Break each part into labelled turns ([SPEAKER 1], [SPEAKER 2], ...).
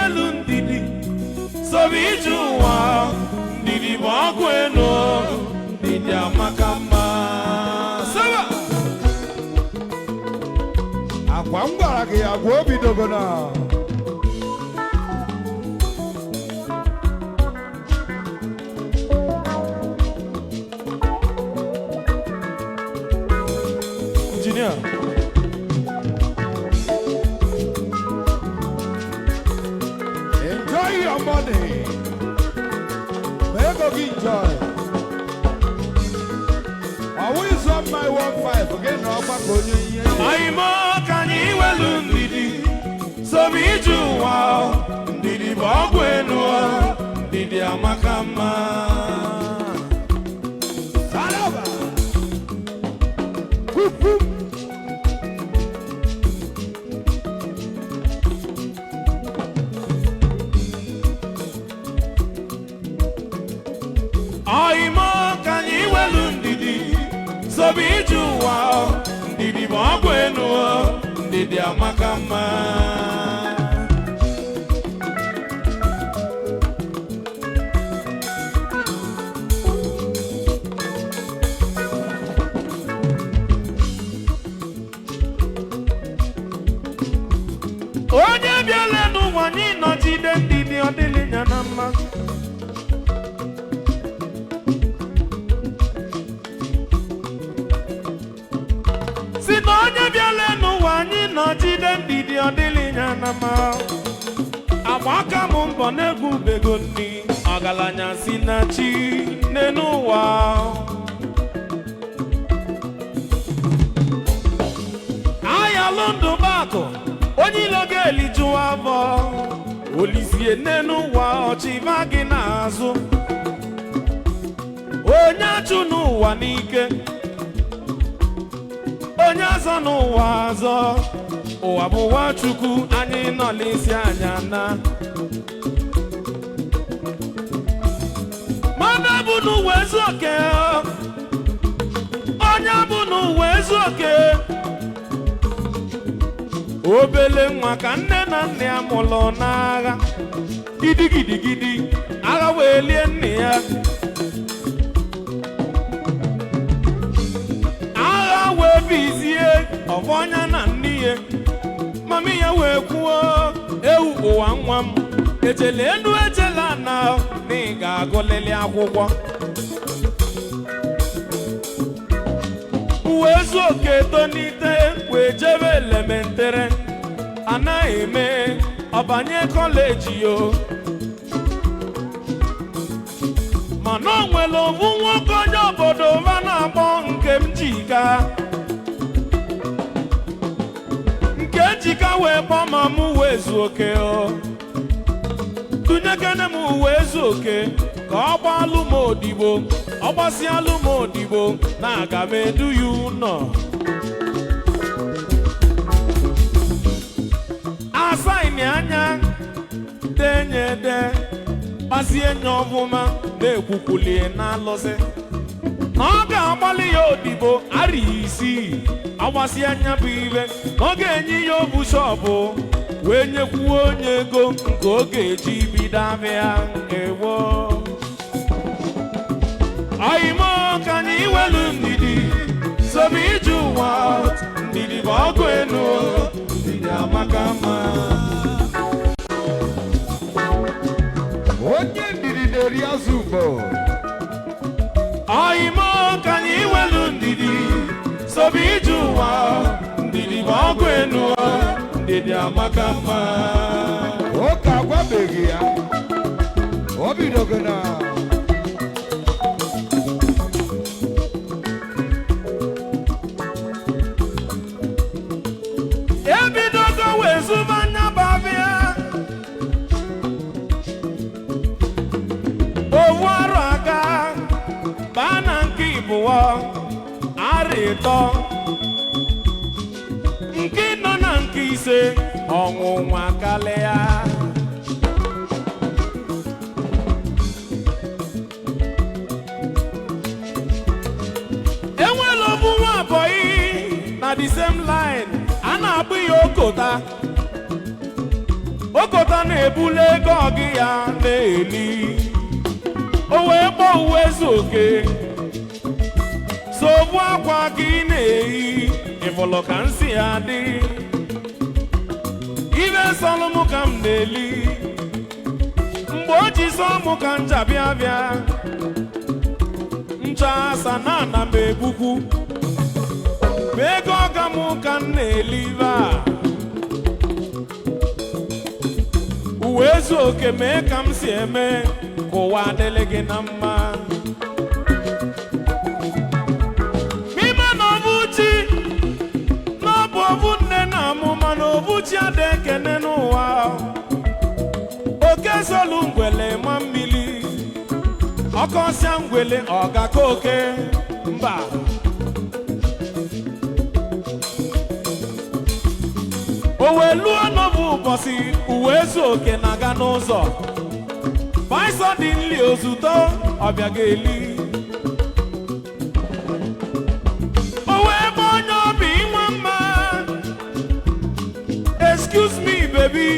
[SPEAKER 1] welu ndidi sobe ije ụwa. Ndidi bụ ọgwụ enu, ndidi amaka mma. Saba!
[SPEAKER 2] Akwa m gwara gị agwa obidogo na.
[SPEAKER 1] Injinia.
[SPEAKER 2] Enjoy your money. Ma ego gị enjoy. Ọwụ ịzụ mma 15 gị na ọgbakọ onye ihe.
[SPEAKER 1] Anyị ka anyị welu ndidi sobe ije ụwa. Ndidi bụ ọgwụ enu, ndidi amaka mma.
[SPEAKER 2] Saraba. Kuku.
[SPEAKER 1] Ọyịmọ ka anyị welu ndidi sobe ije ụwa. Ndidi bụ ọgwụ enu, ndidi amaka mma. Onye bịala n'ụwa anyị nọgide ndidi, ọ dịlị ya na mma. Si na onye bịala n'ụwa anyị nọgide ndidi, ọ dịlị ya na mma. Agba aka m mbọ na-egwu bego nni ọgaranya si na chi n'elu ụwa. Ayalụ ndụ bakụ onye ilo ga-elijuwa afọ olizie n'elu ụwa ọchịba gị n'azụ. Onye achụ n'ụwa n'ike, onye azọ n'ụwa azọ. Ụwa bụ ụwa Chukwu, anyị nọlisi anya na mmadụ bụ n'ụwa ezu oke. Onye bụ n'ụwa ezu oke. Obele nwa ka nne na nna ya mụrụ n'agha gidigidigidi, agha wee lie nne ya. Agha wee bizie ọfọnya na nne ya. Mami ya wee kwuo, ewu ụwa nwa m, echela elu echela na na ị ga-agụlịlị akwụkwọ wee zuo oke tonite wee jebe elementịrị. Anaghị eme ọbanye kọleji yo, mana o nwere ofu nwoke onye obodo va na-akpọ nke m jika nke njika wee kpọọ ma mụ wee zuo oke o tụnyekene m wee zuo oke ka ọ gbalụ m odibo. Ọ gbasịalụ m odibo na aga m edu ya ụnọ asaịnị anya denye de gbazie nye ọfụma na-ekwukwulie na alụsị na ọ ga-agbalị ya odibo arị 6. Agbasi anya bụ ibe na ọ ga-enye ya obu shop wee nyekwuo onye ego nke ọ ga-eji bido abịa ewo. Ọyịmọ ka anyị welu ndidi sobe ije ụwa. Ndidi bụ ọgụ enu, ndidi amaka mma.
[SPEAKER 2] Onye ndidi na-eri azụ ugbo.
[SPEAKER 1] Ọyịmọ ka anyị welu ndidi sobe ije ụwa. Ndidi bụ ọgụ enu, ndidi amaka mma.
[SPEAKER 2] Ụka agwabeghị ya. O bidogo na.
[SPEAKER 1] Ebidogo wee zụba anya babịa owu arụ aka baa na nke ịbụọ arị 3, nke nọ na nke 5, ọnwụnwa kalịa. Enwela obu nwa abọyị na the same line a na-akpụ ya okota. Okota Okota na-ebulu ego ọgị ya na-eli. O wee kpọọ uwe zu oke, sogbu akwa ka ị na-eyi, ịfụlụ ka nsị ya dị. Ibe sọlụ m ka m na-eli, mgbe o ji sọ mụ ka ncha bịa bịa ncha asa na ana m ebukwu ma ego ọga m ka m na-eli ibe a. Uwe ezu oke, mee ka m si eme ka ụwa adịlị gị na mma. N'ime na ọbụ chi na ọ bụ ọbụ nne na amụ, mana ọbụ chi adị ekene n'ụwa. Oke solu ngwele ma mmiri ọkọsịa ngwele ọgaka oke mba. O wee luo n'obu ụbọchị, uwe ezu oke na-aga n'ụzọ baịsọ dị nli ozugbo ọbịa ga-eli. O wee bụ onye obi nwa mma, "Excuse me, baby,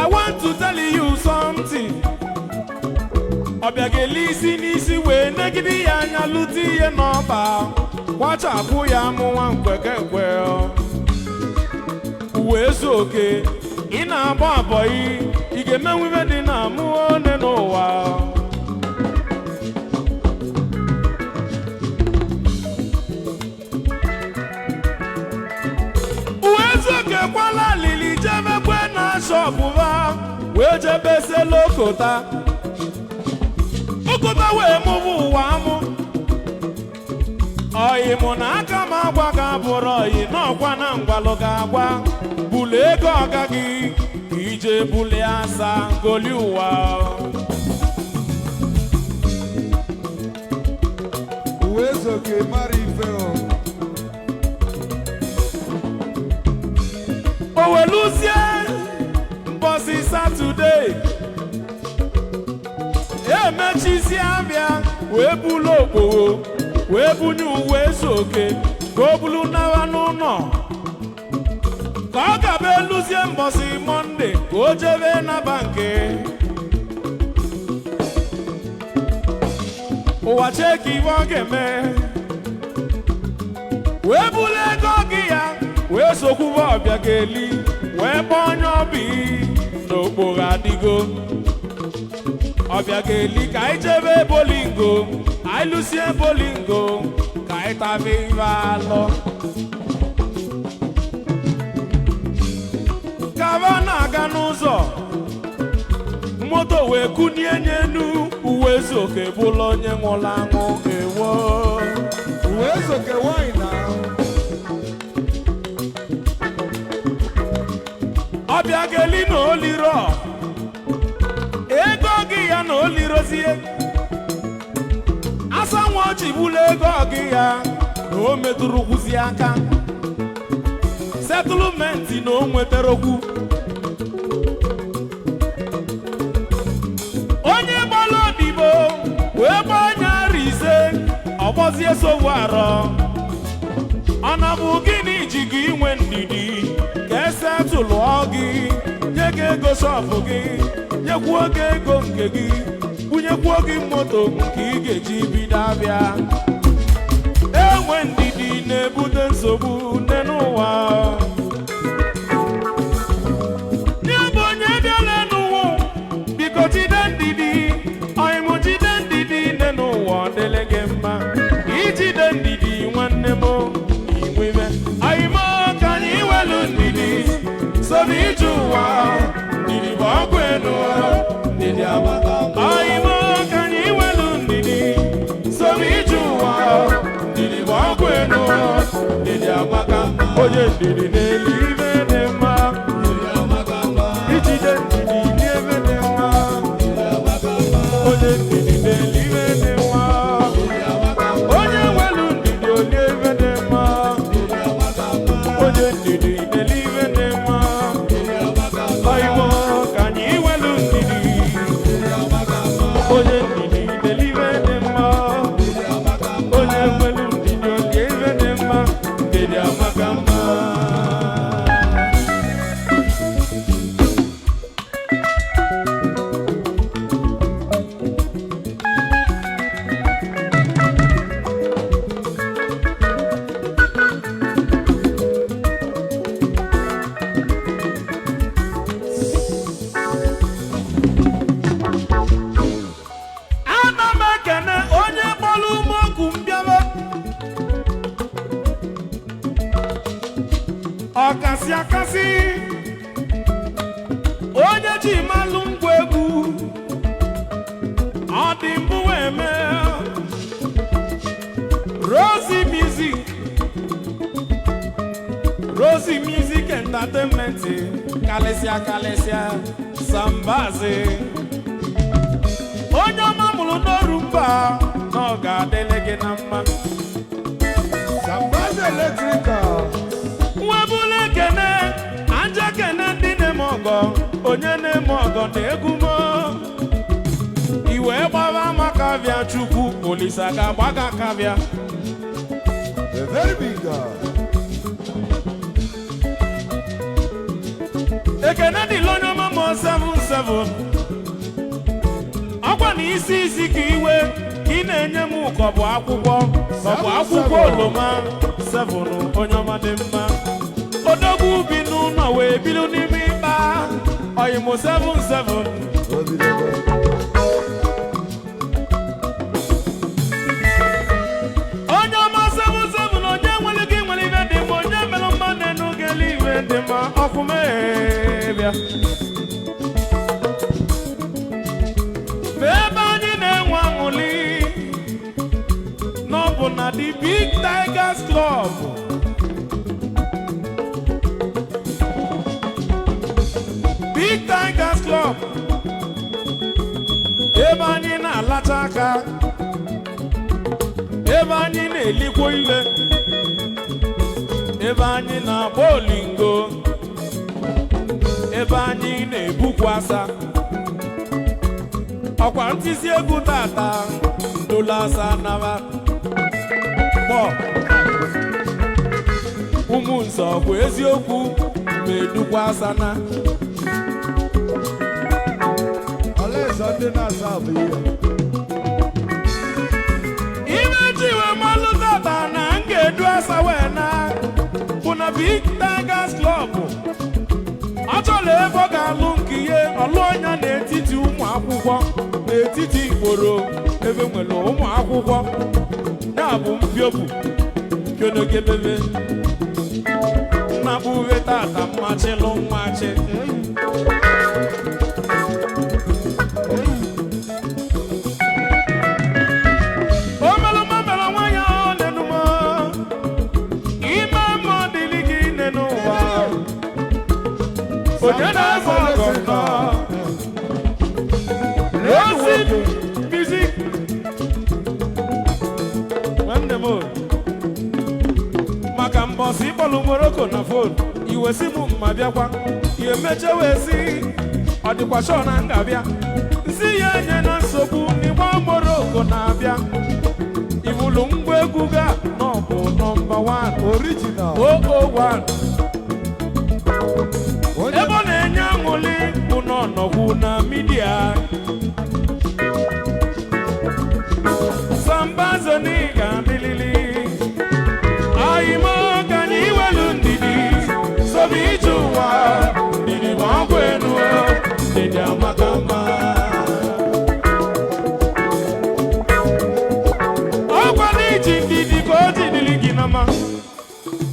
[SPEAKER 1] I want to tell you something." Ọbịa ga-eli isi n'isi wee negide ya anya, lute ihe n'ọba kwachapụ ya mụnwa nkwekekwe. Uwe ezu oke, ị na-agba abọyị, ị ga-emenwu ibe dị na mụ one n'ụwa. Uwe ezu oke kwala alili jebekwe na shop ba, wee jebesiela okota okota wee mụba ụwa mụ. Ọyị mụ na aka m agwa ga abụrụ ọyị n'ọkwa na ngwalụ ga-agwa bulu ego ọga gị ka ije bulie asa ngoli ụwa.
[SPEAKER 2] Uwe ezoke mara ife o.
[SPEAKER 1] O weluzie mbọsị Saturday, emechizie abịa, wee bulu okpogho wee bunye uwe ezu oke ka o bulu nawa n'ụlọ, ka ọ gaba eluzie mbọsị Monday ka o jebe na bank. Ụwa chee ka ibe ọ ga-eme, wee bulu ego gị ya wee sokwuba ọbịa ga-eli, wee kpọọ onye ọbị n'okporo adịgo. Ọbịa ga-eli, ka anyị jebe bolingo, anyị lụsie bolingo ka anyị tabe ife alọ. Kaba na-aga n'ụzọ, moto wee kunie n'elu, uwe ezuoke bụla onye nwụrụ anwụ. Ewo!
[SPEAKER 2] Uwe ezoke nwanyị na.
[SPEAKER 1] Ọbịa ga-eli na oliro ego gị ya na olirozie asa nwa ochi bụla ego gị ya na o metụrụ kwụzi aka settlement na o nwetara okwu. Onye gbara odibo wee gbaa onye ara 5, ọgbọzie sowu arọ. Ọ na bụ gịnị ji gị inwe ndidi ka ese tụlụọ gị, nye gị ego shop gị, nyekwuo gị ego nke gị, bunyekwuo gị moto nke ị ga-eji bido abịa? Enwe ndidi na-ebute nsogbu nne n'ụwa. Nye bụ onye bịala n'ụwa, biko jide ndidi. Ọyịmụ, jide ndidi nne n'ụwa, ọ dịrị gị mma. Ijide ndidi, nwanne m, inwebe ọyịmụ. Ka anyị welu ndidi sobe ije ụwa. Ndidi bụ ọgwụ enu, ndidi amaka. Ọyịmụ, ka anyị welu ndidi sobe ije ụwa. Ndidi bụ ọgwụ enu, ndidi amaka. Onye ndidi n'elu ibe dị mma. Ijide ndidi n'ebe dị mma. Onye ndidi n'elu ibe dị mma. Onye nwelu ndidi olie ibe dị mma. Onye ndidi n'elu ibe dị mma. Ọyịmọ, ka anyị welu ndidi. Onye ndidi n'elu ibe dị mma. Onye nwelu ndidi olie ibe dị mma. Ndidi amaka mma. Eji malụ ngwa egwu ọ dị mbụ wee mee Rosie Music, Rosie Music Entertainment, kalịsịa kalịsịa. Sambazi, onye ọma mụrụ n'oru mba, na ọ ga-adịlị gị na mma.
[SPEAKER 2] Sambaza Electrical.
[SPEAKER 1] Nwebula ekene aja kene ndị na-eme ọgọ, onye na-eme ọgọ na egwu m iwee gbaba maka bịa. Chukwu Olisa ga-agbaga kabịa.
[SPEAKER 2] A very big guy.
[SPEAKER 1] Ekene dịla onye ọma ma 77 ọkwa na isi isi ka iwe ka ị na-enye m, kọbụ akwụkwọ, kọbụ akwụkwọ oroma 7. Onye ọma dị mma, odogwu bi n'ụlọ wee bilu n'ime ịkpa oyimụ 77.
[SPEAKER 2] Obidogo.
[SPEAKER 1] Onye ọma 77, onye nwere gị nwere ibe dị mma, onye mere mma na-enu gị ibe dị mma ọkwụme bịa. Ma ebe anyị na-enwe aṅụli n'ọbụ na the Big Tigers Club, Big Tigers Club, ebe anyị na-alacha aka, ebe anyị na-elikwo iwe, ebe anyị na-agba olingo, ebe anyị na-ebukwa asa ọkwa ntịsi egwu tata ndụlụ asa naba kpọ ụmụ nsọ bụ eziokwu ma edukwa asa na.
[SPEAKER 2] Alaeze ndị na-asa bụ ihe.
[SPEAKER 1] Ime jiwe mmalụ tata na m ga-edu asa wee na bụ na Big Tigers Club. Ọ chọrọ ebe ọ ga-alụ nke ihe ọlụ ọnya n'etiti ụmụ akwụkwọ, n'etiti igboro, ebe nwere ụmụ akwụkwọ, ya bụ mpiopu pionogebebe nnabụwe tata mmachilụ mmachi. Omelụma mere nwanyị ahụ nenụma ime mma dịrị gị nne n'ụwa, onye na-eze ọgọ nnọọ. Rosie Music, nwanne m o, maka mbọsị ịkpọlụ Morocco na phone, iwe si m mma bịakwa, ihe meche wee si ọ dịkwa sure na m ga-abịa, nsi ya enye na nsogbu n'ịgba Morocco na-abịa ibulu ngwa egwu ga na ọ bụ number 1.
[SPEAKER 2] Original.
[SPEAKER 1] 001.
[SPEAKER 2] Onye
[SPEAKER 1] ebe ọ na-enye aṅụli bụ na ọnọgwu na media Sambazoni ga-adịlili ayimo ka anyị welu ndidi sobe ije ụwa. Ndidi ma ọgwụ enu, ndidi amaka mma. Ọkwa na iji ndidi ka o jidili gị na mma.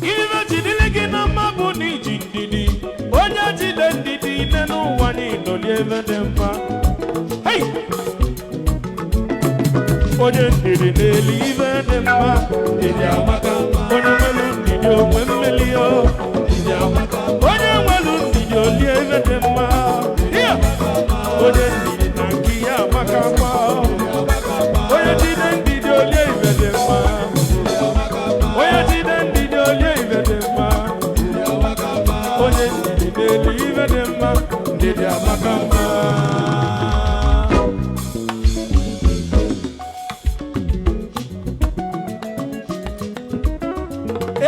[SPEAKER 1] Ife jidili gị na mma bụ na iji ndidi, onye jide ndidi nne n'ụwa n'idoli ebe dị mma. Hey! Onye ndidi na-eli ife dị mma. Ndidi amaka. Onye nwelu ndidi onwe mmeli o. Ndidi amaka. Onye nwelu ndidi olie ife dị mma. Yeah! Onye ndidi na nke ya amaka mma. Onye jide ndidi olie ife dị mma. Onye jide ndidi olie ife dị mma. Onye ndidi na-eli ife dị mma. Ndidi amaka mma.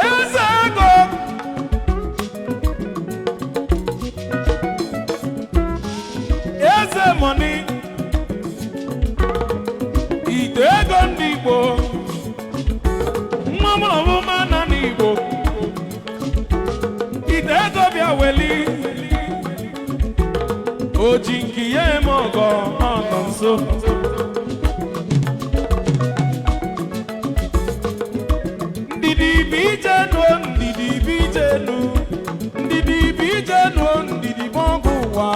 [SPEAKER 1] Eze ego, eze money, ite ego ndị Igbo, nwa mụrụ ọmụma na n'Igbo, ite ego bịa weli oji nke ya eme ọgọ ọ nọ nso. Ndidi bụ ije nuo, ndidi bụ ije nu, ndidi bụ ije nuo, ndidi bụ ọgụ ụwa.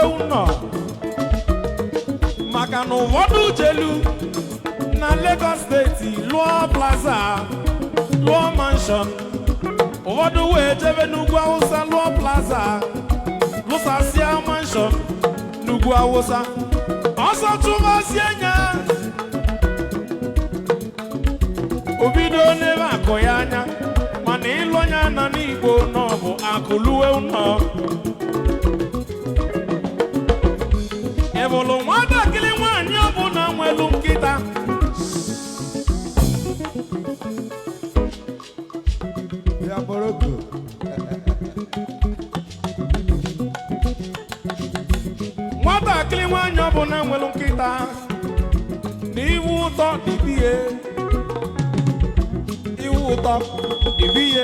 [SPEAKER 1] ụnọ, maka na ụfọdụ jelu na Lagos Steeti lụọ plaza, lụọ mansion. Ụfọdụ wee jebe n'ugwu Awụsa lụọ plaza, lụsasịa mansion n'ugwu Awụsa. Ọsọ chụbazie nya, obido n'ebe akụ ya anya, mana ịlụ anya na n'Igbo nọ bụ akụ luwe ụnọ. Ịbụlụ nwatakịrị nwaanyị ọbụla nwelu nkịta.
[SPEAKER 2] Bịa Morocco.
[SPEAKER 1] Nwatakịrị nwaanyị ọbụla nwelu nkịta na iwu ụtọ dịbiye, iwu ụtọ dịbiye.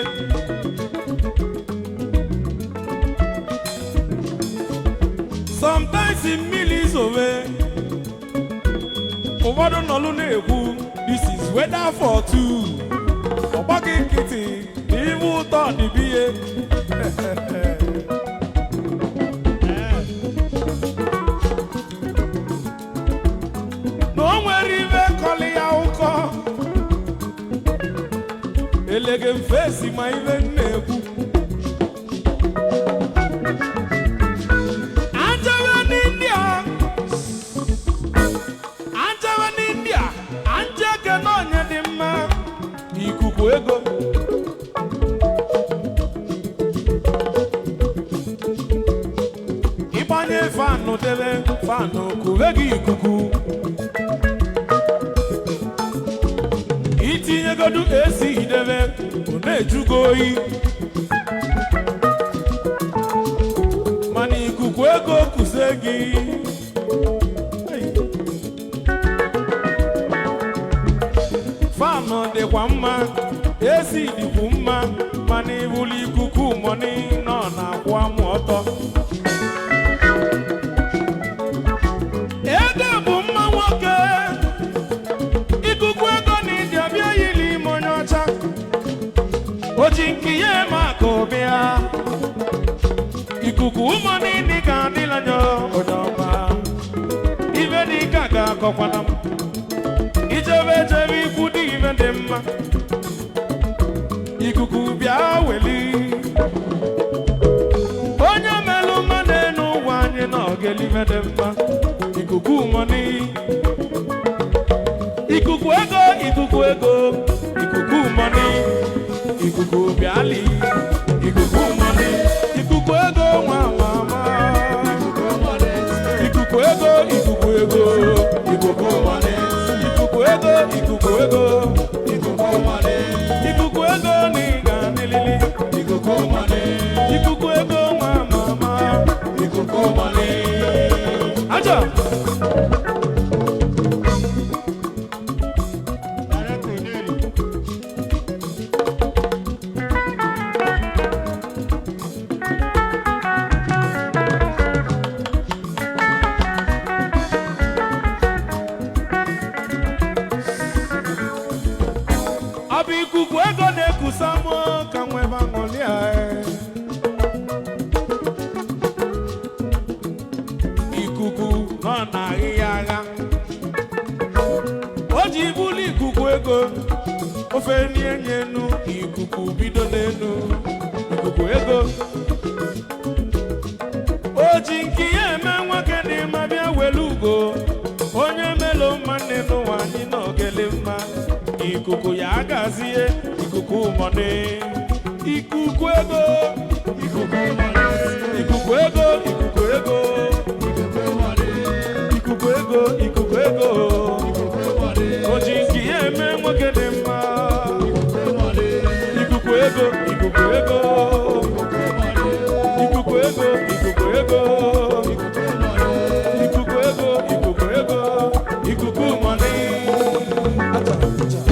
[SPEAKER 1] Sometimes mmiri zowe, ụfọdụ nọlụ na-ekwu, "This is weather for two." Ọgbaghị nkịtị na iwu ụtọ dịbiye. Na o nwere ibe kọlị ya ụkọ elege mfesi, ma ibe m na-ekwu, anjewe n'India, anjewe n'India, anje kene onye dị mma, ikuku ego. Ịgbanye fanụ, debe fanụ, kube gị ikuku. Itinyegodu AC debe, ọ na-ejugo oyi. Mana ikuku ego kuzie gị. Hey. Fanụ dịkwa mma, AC dịkwu mma, mana ibulu ikuku money nọ na-akwụ amụ ọtọ. Ego bụ mma nwoke. Ikuku ego na India bịa yili ime onye ọcha o ji nke ya eme akụ bịa. Ikuku ụmụ niile ga-adịla anya onye ọma. Ibe dị ka ga-akọkwana m ijebe ejebe ikwu dị ibe dị mma. Ikuku bịa weli onye melụ mma n'elu ụwa anyị na ọ ga-elibe dị mma. Ikuku money, ikuku ego, ikuku ego, ikuku money, ikuku bịali, ikuku money, ikuku ego nwa mama, ikuku ego, ikuku ego, ikuku money, ikuku ego, ikuku ego, ikuku money, ikuku ego n'ịga n'ilili, ikuku money, ikuku ego nwa mama, ikuku money. Aja.
[SPEAKER 2] Director Oneri.
[SPEAKER 1] Ọ bụ ikuku ego na-ekusa mụ ka nwebe aṅụrị a, eh. Ikuku nọ na ahịhịa agha o ji bụlụ ikuku ego ofe n'enye enu. Ikuku bido n'enu, ikuku ego o ji nke ya eme nwoke dị mma bịa welu ugo onye melo mma nne n'ụwa anyị na ogele mma. Ikuku ya agazie, ikuku money, ikuku ego,
[SPEAKER 2] Ikuku money.
[SPEAKER 1] Ikuku ego, ikuku ego,
[SPEAKER 2] Ikuku money.
[SPEAKER 1] Ikuku ego, ikuku ego.
[SPEAKER 2] Ikuku money.
[SPEAKER 1] O ji nke ya eme nwoke dị mma.
[SPEAKER 2] Ikuku money.
[SPEAKER 1] Ikuku ego, ikuku ego,
[SPEAKER 2] Ikuku money.
[SPEAKER 1] Ikuku ego, ikuku ego,
[SPEAKER 2] Ikuku money.
[SPEAKER 1] Ikuku ego, ikuku ego, ikuku money. Acha, acha, acha.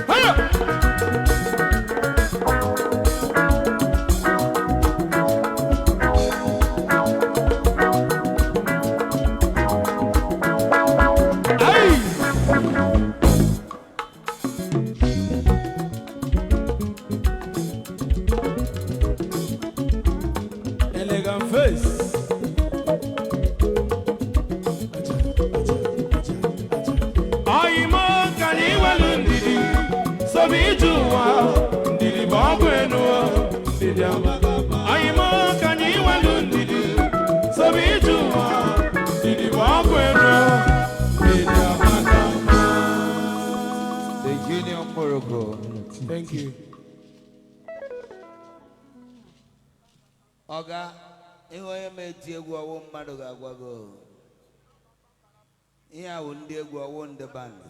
[SPEAKER 1] Hey! Sobe ije ụwa, ndidi bụ ọgwụ enu. Ndidi amaka. Anyị ma ka anyị welu ndidi. Sobe ije ụwa, ndidi bụ ọgwụ enu. Ndidi amaka.
[SPEAKER 2] The Junior Morocco.
[SPEAKER 1] Thank you.
[SPEAKER 3] Ọga, ihe onye ma eti egwu ọwụ mmadụ ga-agwa gị o. Ihe a wụ ndị egwu, ọwụ ndị band.